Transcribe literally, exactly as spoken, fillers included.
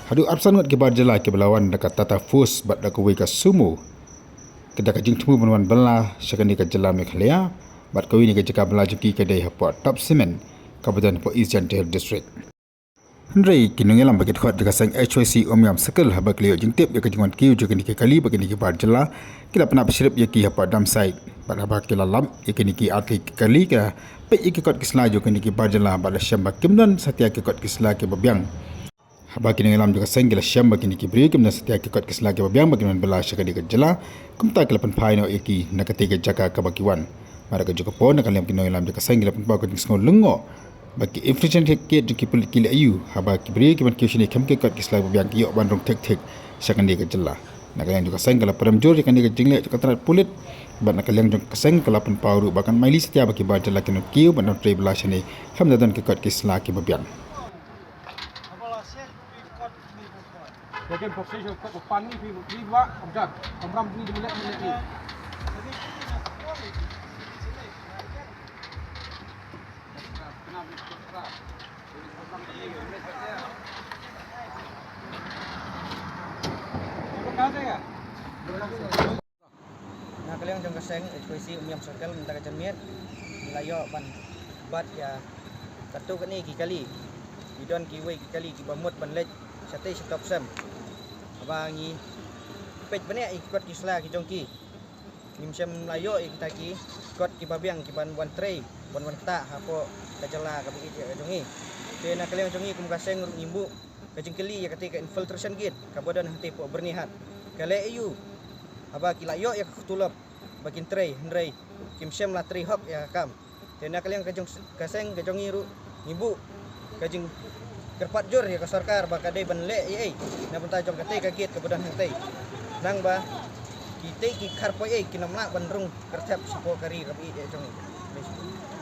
Haduh arphew san ngut ki bar jylla kiba la wan da ka Tata Force bad da kawei ka Sumo, ka da ka jingthmu ban wan bylla sha kane ka jylla Meghalaya, bad kawei na ki jaka bylla jong ki ka dei hapoh Top Cement kaba don hapoh East Jaintia Hills District. Hynrei ki nongïalam bad ki dkhot jong ka seng H Y C Umiam Circle, haba ki la ïoh jingtip ïa ka jingwan kiew jong kine ki kali bad kine ki bar jylla, ki la pynïap shrip ïa ki hapoh dump site. Bad haba ki la lap ïa kine ki artylli ki kali, ki la peit ïa ki kot ki sla jong kine ki bar jylla bad la shem ba kim don satia ki kot ki sla kiba biang. Haba ki nongïalam jong ka seng ki la shem ba kine ki briew kim don satia ki kot ki sla kiba biang ba kin wan bylla sha kane ka jylla, kumta ki la pynphai noh ïa ki na katei ka jaka kaba ki wan. Bad ha kajuh ka por, na ka liang ki nongïalam jong ka seng ki la pynpaw ka jingsngew lyngngoh ba ki infiltration tactic jong ki pulit ki leh aiu, haba ki briew kiban kiew shane khlem ki kot ki sla ba biang ki ïoh ban rung thik thik sha kane ka jylla. Na ka liang jong ka seng ka la pynrem jur ïa kane ka jingleh jong ka tnat pulit. Bad na ka liang jong ka seng ka la pynpaw ruh ba kan ym ailad satia ba ki bar jylla kin wan kiew bad wan trei bylla shane khlem da don ki kot ki sla kiba biang. Na ka liang jong ka seng H Y C Umiam Circle, mynta ka janmiet ngi la ïoh ban bat ïa katto katne ki kali. Ki don kiwei ki kali kiba mut ban leit shatei sha Top Cement. Haba ngi peit bniah ïa ki kot ki sla ki jong ki, ngim shym la ïoh ïa kita ki kot kiba biang kiban wan trei, ban wan ktah hapoh ka jylla kaba ïeit ïa ka jong ngi. Te na ka liang jong ngi kum ka seng ruh ngim buh ka jingkylli ïa katei ka infiltration gate kaba don hangtei hapoh Byrnihat. Ka leh aiu haba ki la ïoh ïa ka tulop ba kin trei, hynrei kim shym la trei hok ïa ka kam. Te na ka liang ka jong s-, ka seng ka jong ngi ruh ngi buh ka jingkyrpad jur ïa ka sorkar ba ka dei ban leh ei ei na bynta jong katei ka gate kaba don hangtei, nang ba kitei ki khar poi ei kin ym lah ban rung kyrthep shapoh ka ri kaba ïeit ïa ka jong ngi.